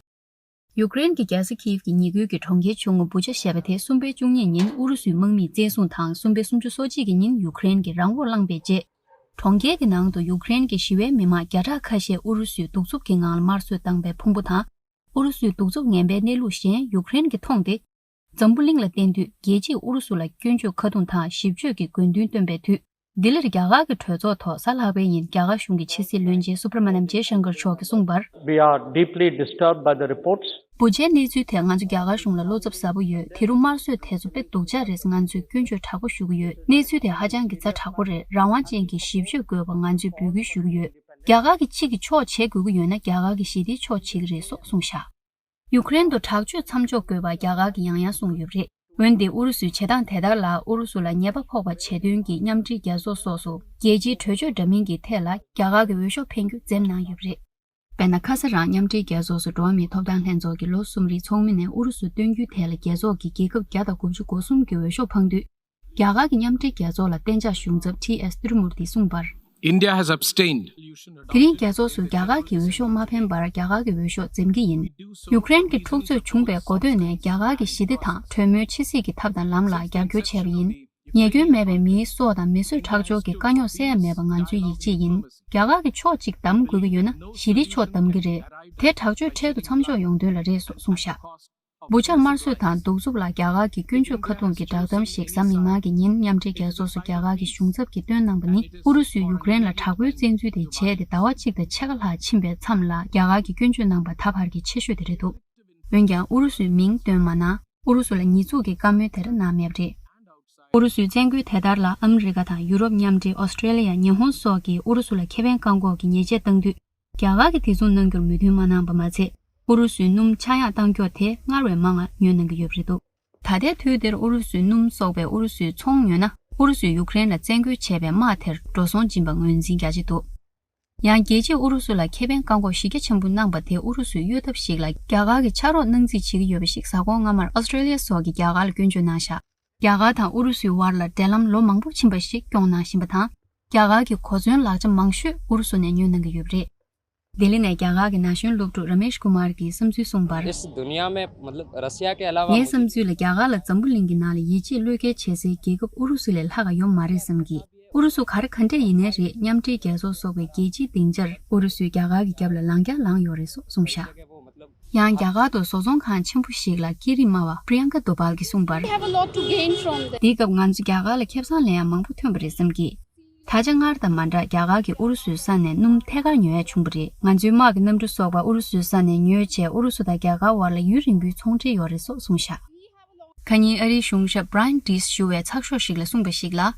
ཡུ་ཀེ་རེན་གྱི་རྒྱལ་ས་ཁིབ་ཀྱི་ཉེ་ཁུལ་གྱི་གྲོང་ཁྱེར་ཆུང་ངུ་བུ་ཆ་ཞེས་པ་དེ་གསུམ་པའི་བཅུ་གཉིས་ཉིན་ཨུ་རུ་སུའི་དམག་མིས་བཙན་བཟུང་དང་། གསུམ་པའི་སུམ་ཅུ་སོ་གཅིག་གི་ཉིན་ཡུ་ཀེ་རེན་གྱིས་རང་དབང་བླངས་པའི་རྗེས། གྲོང་ཁྱེར་གྱི་ནང་དུ་ཡུ་ཀེ་རེན་གྱི་ཞི་བའི་མི་མང་བརྒྱ་ཕྲག་ཁ་ཤས་ཨུ་རུ་སུའི་གདུག་རྩུབ་ཀྱི་ངང་ལ་དམར་གསོད་བཏང་པའི་ཕུང་པོ་དང་། ཨུ་རུ་སུའི་གདུག་རྩུབ་ངན་པའི་གནས་ལུགས་གཞན་ཡུ་ཀེ་རེན་གྱིས་མཐོང་སྟེ། འཛམ་བུ་གླིང་ལ་བསྟན་དུས། རྒྱལ་སྤྱིས་ཨུ་རུ་སུ་ལ་སྐྱོན་བརྗོད་ཁ་རྡུང་དང་ཞིབ་དཔྱོད་ཀྱི་དགོས་འདུན་བཏོན་པའི་དུས། ལྡི་ལིར་རྒྱ་གར་གྱི་གྲོས་ཚོགས་ཐོག་གཟའ་ལྷག་པའི་ཉིན་རྒྱ་གར་གཞུང་གི་ཕྱི་སྲིད་བློན་ཆེན་སུབ་ར་མ་ནམ་ཇེ་ཤང་ཀར་མཆོག་གིས་གསུངས་པར། We are deeply disturbed by the reports. བུ་ཆའི་གནས་ཚུལ་ཐད་ང་ཚོ་རྒྱ་གར་གཞུང་ལ་བློ་འཚབ་ཟབ་པོ་ཡོད། དེ་རུ་དམར་གསོད་དེ་ཚོ་དཔེ་སྡུག་ཅག་རེད། ང་ཚོས་སྐྱོན་བརྗོད་དྲག་པོ་ཞུ་གི་ཡོད། གནས་ཚུལ་དེ་ཧ་ཅང་གི་ཛ་དྲག་པོ་རེད། རང་དབང་ཅན་གྱི་ཞིབ་དཔྱོད་དགོས་པ་ང་ཚོས་འབོད་སྐུལ་ཞུ་གི་ཡོད། རྒྱ་གར་གྱི་གཅིག་གི་ཕྱོགས་བྱེད་དགོས་ཀྱི་ཡོད་ན་རྒྱ་གར་གྱི་ཞི་བདེའི་ཕྱོགས་བྱེད་ཀྱི་རེད་སོགས་གསུངས་བཞག། ཡུ་ཀེ་རེན་དུ་དྲག་སྤྱོད་མཚམས་འཇོག་དགོས་པ་རྒྱ་གར་གྱིས་ཡང་ཡང་གསུངས་ཡོད་པ་རེད། འོན་ཏེ་ཨུ་རུ་སུའི་བྱེད་སྟངས་དེ་ལྟར་ལ་ཨུ་རུ་སུ་ལ་ཉེས་པ་ཕོག་པ་བྱེད་དོན་གྱིས་མཉམ་འབྲེལ་རྒྱལ་ཚོགས་སོགས་སུ་རྒྱལ་སྤྱིའི་གྲོས་ཆོད་འདྲ་མིན་གྱི་ཐད་ལ་རྒྱ་གར་གྱི་འོས་ཤོག་འཕེན་རྒྱུ་འཛེམ་གནང་ཡོད་པ་རེད། དཔེར་ན། ཁ་ས་རང་མཉམ་འབྲེལ་རྒྱལ་ཚོགས་སུ་འགྲོ་བ་མིའི་ཐོབ་ཐང་ལྷན་ཚོགས་ཀྱི་ལོ་གསུམ་རིང་ཚོགས་མི་ནས་ཨུ་རུ་སུ་བཏོན་རྒྱུའི་ཐད་ལ་རྒྱལ་ཚོགས་ཀྱི་རྒྱལ་ཁབ་བརྒྱ་དང་དགུ་བཅུ་གོ་གསུམ་གྱི་འོས་ཤོག་འཕངས་དུས། རྒྱ་གར་གྱི་མཉམ་འབྲེལ་རྒྱལ་ཚོགས་ལ་གཏན་འཇགས་ཞུ་མཚམས་ཊི་ཨེས་ཏི་རི་མུར་ཏིས་གསུངས་པར། India has abstained. དེ་རིང་རྒྱལ་ཚོགས་སུ་རྒྱ་གར་གྱི་འོས་ཤོག་མ་འཕེན་པར་རྒྱ་གར་གྱི་འོས་ཤོག་འཛེམ་གྱི་ཡིན། ཡུ་ཀེ་རེན་གྱི་འཁྲུག་རྩོད་བྱུང་བའི་འགོ་སྟོད་ནས་རྒྱ་གར་གྱི་ཞི་བདེ་དང་གྲོས་མོལ་ཕྱི་སྲིད་ཀྱི་ཐབས་དང་ལམ་ལ་རྒྱབ་སྐྱོར་བྱས་པ་ཡིན། ཉེས་སྐྱོན་མེད་པའི་མིའི་སྲོག་དང་མི་གསོད་ཁྲག་སྦྱོར་གྱི་དཀའ་རྙོག་སེལ་ཡ་མེད་པ་ང་ཚོའི་ཡིད་ཆེས་ཡིན། རྒྱ་གར་གྱི་ཕྱོགས་གཅིག་བདམས་དགོས་ཀྱི་ཡོད་ན་ཞི་བདེའི་ཕྱོགས་བདམས་ཀྱི་རེད། དེ་དྲག་སྤྱོད་འཕྲལ་དུ་མཚམས་འཇོག་ཡོང་དོན་ལ་རེད་སོགས་གསུངས་བཞག་བུ་ཆར་དམར་གསོད་དང་གདུག་རྩུབ་ལ་རྒྱ་གར་གྱི་སྐྱོན་བརྗོད་ཁ་རྡུང་གི་བསྒྲགས་གཏམ་ཞིག་གཟའ་མིག་དམར་གྱི་ཉིན་མཉམ་འབྲེལ་རྒྱལ་ཚོགས་སུ་རྒྱ་གར་གྱི་གཞུང་ཚབ་ཀྱིས་བཏོན་གནང་པ་ནི། ཨུ་རུ་སུས་ཡུཀ་རེན་ལ་དྲག་པོའི་བཙན་འཛུལ་དེ་བྱས་ཏེ་ཟླ་བ་གཅིག་དང་ཕྱེད་ཀ་ལྷག་ཕྱིན་པའི་མཚམས་ལ་རྒྱ་གར་གྱིས་སྐྱོན་བརྗོད་གནང་པ་ད་བར་གྱི་ཆེ་ཤོས་དེ་རེད་འདུག་འོན་ཀྱང་ཨུ་རུ་སུའི་མིང་བཏོན་མ་གནང་། ཨུ་རུ་སུ་ལ་ཉེས་འཛུགས་ཀྱི་བཀའ་མོལ་དེ་འདྲ་གནང་མེད་པ་རེད། ཨུ་རུ་སུའི་བཙན་རྒོལ་དེ་ལྟར་ལ་ཨ་མི་རི་ཀ་དང་ཡུ་རོབ་མཉམ་འབྲེལ་ཨོ་སི་ཀྲེ་ལི་ཡ། ཉི་ཧོང་སོགས་ཀྱིས་ཨུ་རུ་སུ་ལ་ཁེ་ཕན་བཀག་འགོག་གི་ཉེས་ཆད་བཏང་དུས། རྒྱ་གར་གྱིས་དེ་མཚུངས་གནང་རྒྱུར་མོས་མཐུན་མ་གནང་པ་མ་ཚད། ཨུ་རུ་སུའི་སྣུམ་ཆག་ཡག་གཏང་ཕྱོགས་དེ་སྔར་བས་མང་བ་ཉོ་གནང་གི་ཡོད་པ་རེད་འདུག་ད་ལྟའི་དུས་འདིར་ཨུ་རུ་སུའི་སྣུམ་སོགས་པའི་ཨུ་རུ་སུའི་ཚོང་ཉོས་ན། ཨུ་རུ་སུས་ཡུཀ་རེན་ལ་བཙན་རྒོལ་བྱས་པའི་དམག་དེར་འགྲོ་སོང་སྦྱིན་པ་ངོས་འཛིན་རྒྱ་ཆེ་འདུག་ཡང་རྒྱལ་སྤྱིས་ཨུ་རུ་སུ་ལ་ཁེ་ཕན་བཀག་འགོག་གཞི་རྒྱ་ཆེན་པོ་གནང་པ་དེ་ཨུ་རུ་སུས་གཡོལ་ཐབས་ཤིག་ལ་རྒྱ་གར་གྱིས་ཕྱག་རོགས་གནང་རྩིས་བྱེད་ཀྱི་ཡོད་པ་ཞིག་གཟའ་འཁོར་སྔ་མར་ཨོ་སི་ཀྲེ་ལི་ཡ་སོགས་ཀྱིས་རྒྱ་གར་ལ་སྐྱོན་བརྗོད་གནང་བཞག་རྒྱ་གར་དང་ཨུ་རུ་སུའི་དབར་ལ་འབྲེལ་ལམ་ལོ་མང་པོ་ཕྱིན་པ་ཞིག་སྐྱོང་གནང་བཞིན་པ་དང་། རྒྱ་གར་གྱི་གོ་མཚོན་ལག་ཆ་མང་ཤོས་ཨུ་རུ་སུ་ནས་ཉོས་གནང་གི་ཡོད་པ་རེད། ལྡི་ལི་ནས་རྒྱ་གར་གྱི་ན་གཞོན་སློབ་ཕྲུག་ར་མེཤ་ཀུ་མར་གྱིས་བསམ་ཚུལ་གསུངས་པར། इस दुनिया में मतलब रसिया के अलावा ངའི་བསམ་ཚུལ་ལ་རྒྱ་གར་ལ་འཛམ་བུ་གླིང་གི་ནང་ལ་ཡིད་ཆེས་བློས་འགེལ་བྱེད་སའི་རྒྱལ་ཁབ་ཨུ་རུ་སུ་ལས་ལྷག་ག་ཡོད་མ་རེད་བསམ་གི། ཨུ་རུ་སུ་ག་རེ་ག་འདྲས་ཡིན་ནའི་རེད། མཉམ་འབྲེལ་རྒྱལ་ཚོགས་སོགས་པའི་རྒྱལ་སྤྱིའི་སྡིངས་ཆར་ཨུ་རུ་སུས་རྒྱ་གར་གྱི་རྒྱབ་ལ་ལངས་ཀྱང་ལངས་ཡོད་རེད་སོགས་གསུངས་བཞག་ཡང་རྒྱ་གར་དུ་བཟོ་ཚོང་ཁང་ཆེན་པོ་ཞིག་ལ་སྐད་རིགས་སྨྲ་བ་པྲི་ཡང་ཀ་དོ་བལ་གྱིས་གསུངས་པར། We have a lot to gain from this. འདིའི་སྐབས་ང་ཚོ་རྒྱ་གར་ལ་ཁེ་བཟང་ལེན་ཡ་མང་པོ་ཐོན་པ་རེད་བསམ་གི། ད་ཆ་སྔར་དང་མ་འདྲ་རྒྱ་གར་གྱིས་ཨུ་རུ་སུའི་ས་ནས་སྣུམ་ཐད་ཀར་ཉོ་ཡ་བྱུང་བ་རེད། ང་ཚོའི་དམག་གི་གནམ་གྲུ་སོགས་པ་ཨུ་རུ་སུའི་ས་ནས་ཉོས་བྱས་ཨུ་རུ་སུ་དང་རྒྱ་གར་བར་ལ་ཡུན་རིང་པོའི་ཚོང་འབྲེལ་ཡོད་རེད་སོགས་གསུངས་བཞག་ཁ་ཉིན་ཨ་རིའི་གཞུང་ཞབས་Brian Deese ཞུ་བས་ཚགས་ཤོག་ཞིག་ལ་གསུངས་པ་ཞིག་ལ།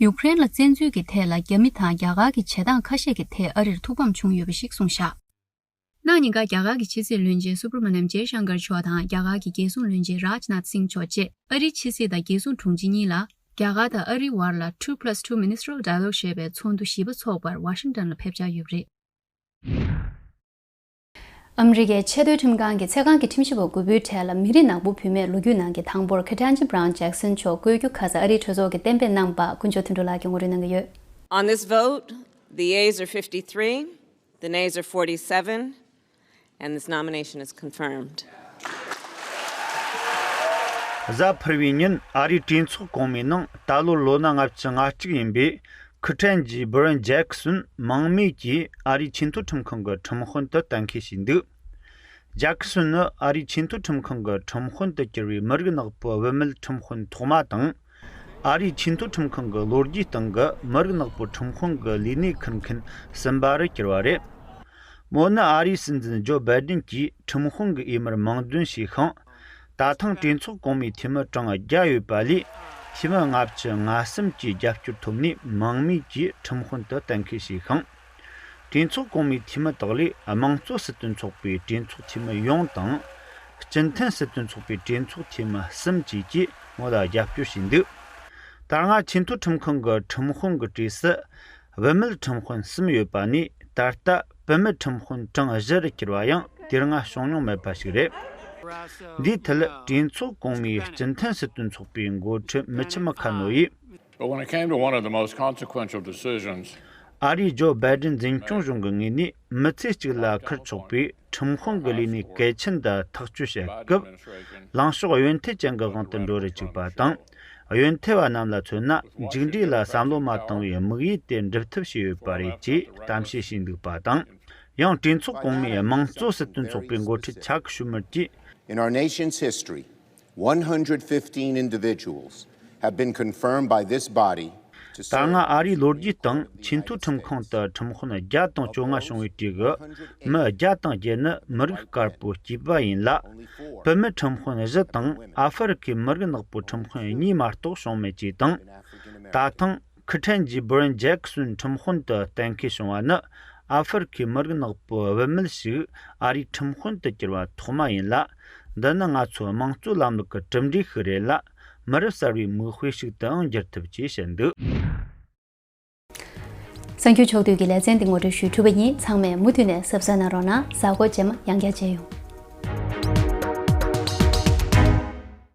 ཡུཀ་རེན་ལ་བཙན་འཛུལ་གྱི་ཐད་ལ་རྒྱ་མི་དང་རྒྱ་གར་གྱི་བྱེད་སྟངས་ཁ་ཤས་ཀྱི་ཐད་ཨ་རིར་ཐུགས་ཕམ་བྱུང་ཡོད་པ་ཞིག་གསུངས་བཞག་གནངས་ཉིན་ཀ་རྒྱ་གར་གྱི་ཕྱི་སྲིད་བློན་ཆེན་Subrahmanyam Jaishankar མཆོག་དང་རྒྱ་གར་གྱི་རྒྱལ་སྲུང་བློན་ཆེན་Rajnath Singh མཆོག་བཅས་ཨ་རིའི་ཕྱི་སྲིད་དང་རྒྱལ་སྲུང་དྲུང་ཆེ་གཉིས་ལ་རྒྱ་གར་དང་ཨ་རིའི་བར་ལ་two plus two Ministerial Dialogue ཞེས་པའི་ཚོགས་འདུ་བཞི་པ་འཚོགས་པར་ཝ་ཤིང་ཏོན་ལ་ཕེབས་འཆར་ཡོད་པ་རེད། ཨ་མི་རི་ཀའི་ཆེས་མཐོའི་ཁྲིམས་ཁང་གི་ཚེ་གང་གི་ཁྲིམས་ཞིབ་པ་དགུ་པོའི་གྲས་ལ་མི་རིགས་ནག་པོ་བུད་མེད་ལོ་རྒྱུས་ནང་གི་དང་པོར་Ketanji Brown Jackson མཆོག་བསྐོས་རྒྱུ་ཁ་ས་ཨ་རིའི་གྲོས་ཚོགས་ཀྱིས་གཏན་འབེབས་གནང་པ་ཀུན་སྤྱོད་དོན་གྲུབ་ལགས་ཀྱིས་ངོ་སྤྲོད་གནང་གི་ཡོད། On this vote, the yeas are fifty-three, the nays are forty-seven, and this nomination is confirmed. གཟའ་ཕུར་བུའི་ཉིན་ཨ་རིའི་གྲོས་ཚོགས་གོང་མའི་ནང་ད་ལོར་ལོ་ན་ལྔ་བཅུ་ང་གཅིག་ཡིན་པའི་ཁི་ཁྲན་ཇི་བྷི་རན་ཇེ་ཁི་སོན་མིང་མེད་ཀྱིས་ཨ་རིའི་ཆེས་མཐོའི་ཁྲིམས་ཁང་གི་ཁྲིམས་དཔོན་དུ་གཏན་འཁེལ་བྱས་འདུག་ཇེ་ཁི་སོན་ནི་ཨ་རིའི་ཆེས་མཐོའི་ཁྲིམས་ཁང་གི་ཁྲིམས་དཔོན་དུ་གྱུར་བའི་མི་རིགས་ནག་པོའི་བུད་མེད་ཁྲིམས་དཔོན་ཐོག་མ་དང་། ཨ་རིའི་ཆེས་མཐོའི་ཁྲིམས་ཁང་གི་ལོ་རྒྱུས་སྟེང་གི་མི་རིགས་ནག་པོའི་ཁྲིམས་དཔོན་གྱི་ལས་གནས་འཁུར་མཁན་གསུམ་པ་རུ་གྱུར་བ་རེད། མོ་ནི་ཨ་རིའི་སྲིད་འཛིན་ཇོ་བྷའི་ཌེན་གྱིས་ཁྲིམས་དཔོན་གྱི་འོས་མིར་མིང་འདོན་བྱས་ཤིང་། ད་ཐེངས་གྲོས་ཚོགས་གོང་མའི་འཐུས་མི་གྲངས་བརྒྱ་ཡོད་པ་ལས་འཐུས་མི་ལྔ་བཅུ་ང་གསུམ་གྱི་རྒྱབ་སྐྱོར་ཐོབ་ནས་མིང་མེད་ཀྱིས་ཁྲིམས་དཔོན་དུ་གཏན་འཁེལ་བྱས་ཤིང་། གྲོས་ཚོགས་གོང་མའི་འཐུས་མི་དག་ལས་དམངས་གཙོ་སྲིད་དོན་ཚོགས་པའི་གྲོས་ཚོགས་འཐུས་མི་ཡོངས་དང་། སྤྱི་མཐུན་སྲིད་དོན་ཚོགས་པའི་གྲོས་ཚོགས་འཐུས་མི་གསུམ་བཅས་ཀྱིས་མོ་ལ་རྒྱབ་སྐྱོར་བྱས་འདུག་ད་སྔ་ཆེས་མཐོའི་ཁྲིམས་ཁང་གི་ཁྲིམས་དཔོན་གྱི་གྲས་སུ་བུད་མེད་ཁྲིམས་དཔོན་གསུམ་ཡོད་པ་ནས་ད་ལྟ་བུད་མེད་ཁྲིམས་དཔོན་གྲངས་བཞི་རུ་གྱུར་བ་ཡང་དེ་སྔ་བྱུང་མྱོང་མེད་པ་ཞིག་རེད། འདིའི་ཐད་གྲོས་ཚོགས་གོང་མའི་སྤྱི་མཐུན་སྲིད་དོན་ཚོགས་པའི་འགོ་ཁྲིད་མི་ཆི་མི་ཁ་ནོ་ཡིས། But when it came to one of the most consequential decisions, ཨ་རིའི་ཇོ་བྷའི་ཌེན་འཛིན་སྐྱོང་གཞུང་གི་ངོས་ནས་མི་ཚེ་གཅིག་ལ་འཁུར་ཆོག་པའི་ཁྲིམས་དཔོན་གྱི་ལས་གནས་གལ་ཆེན་འདི་ཐག་གཅོད་བྱེད་སྐབས། ལངས་ཕྱོགས་གཡོན་ཐལ་ཅན་གྱི་དབང་དུ་འགྲོ་རུ་བཅུག་པ་དང་། གཡོན་ཐལ་བ་རྣམས་ལ་མཚོན་ན་མཇུག་འབྲས་ལ་བསམ་བློ་མ་བཏང་བའི་དམིགས་ཡུལ་དེ་འགྲུབ་ཐབས་བྱས་ཡོད་པ་རེད་ཅེས་གཏམ་བཤད་བྱས་འདུག་པ་དང་། ཡང་གྲོས་ཚོགས་གོང་མའི་དམངས་གཙོ་སྲིད་དོན་ཚོགས་པའི་འགོ་ཁྲིད་ཆག་ཤུ་མར་གྱིས། In our nation's history, one hundred fifteen individuals have been confirmed by this body to ད་serve སྔ་ཨ་རིའི་ལོ་རྒྱུས་སྟེང་ཆེས་མཐོའི་ཁྲིམས་ཁང་དུ་ཁྲིམས་དཔོན་བརྒྱ་དང་བཅོ་ལྔ་བྱུང་བའི་གྲས་ཀྱི་མི་བརྒྱ་དང་བརྒྱད་ནི་མི་རིགས་དཀར་པོ་སྐྱེས་པ་ཡིན་ལ། བུད་མེད་ཁྲིམས་དཔོན་བཞི་དང་ཨ་ཧྥེ་རི་ཁའི་མི་རིགས་ནག་པོའི་ཁྲིམས་དཔོན་གཉིས་མ་གཏོགས་བྱུང་མེད་ཅེས་དང་། ད་ཐེངས་ཁི་ཁྲན་ཇི་བྷི་རན་ཇེ་ཁི་སོན་ཁྲིམས་དཔོན་དུ་གཏན་འཁེལ་བྱུང་བ་ནི་ཨ་ཧྥེ་རི་ཁའི་མི་རིགས་ནག་པོའི་བུད་མེད་ཞིག་ཨ་རིའི་ཁྲིམས་དཔོན་དུ་གྱུར་བ་ཐོག་མ་ཡིན་ལ། འདི་ནི་ང་ཚོའི་དམངས་གཙོའི་ལམ་ལུགས་ཀྱི་གྲུབ་འབྲས་ཤིག་རེད་ལ། མི་རབས་གསར་བའི་མིག་དཔེ་ཞིག་ཏུའང་འགྱུར་ཐུབ་ཅེས་བཤད་འདུག་གསར་འགྱུར་ཕྱོགས་བསྡུས་ཀྱི་ལེ་ཚན་འདི་ངོ་སྤྲོད་ཞུས་གྲུབ་པ་ཡིན། ཚང་མས་མུ་མཐུད་ནས་གཟབ་གཟབ་གནང་རོགས་གནང་། གཟའ་འཁོར་རྗེས་མ་ཡང་བསྐྱར་མཇལ་ཡོང་།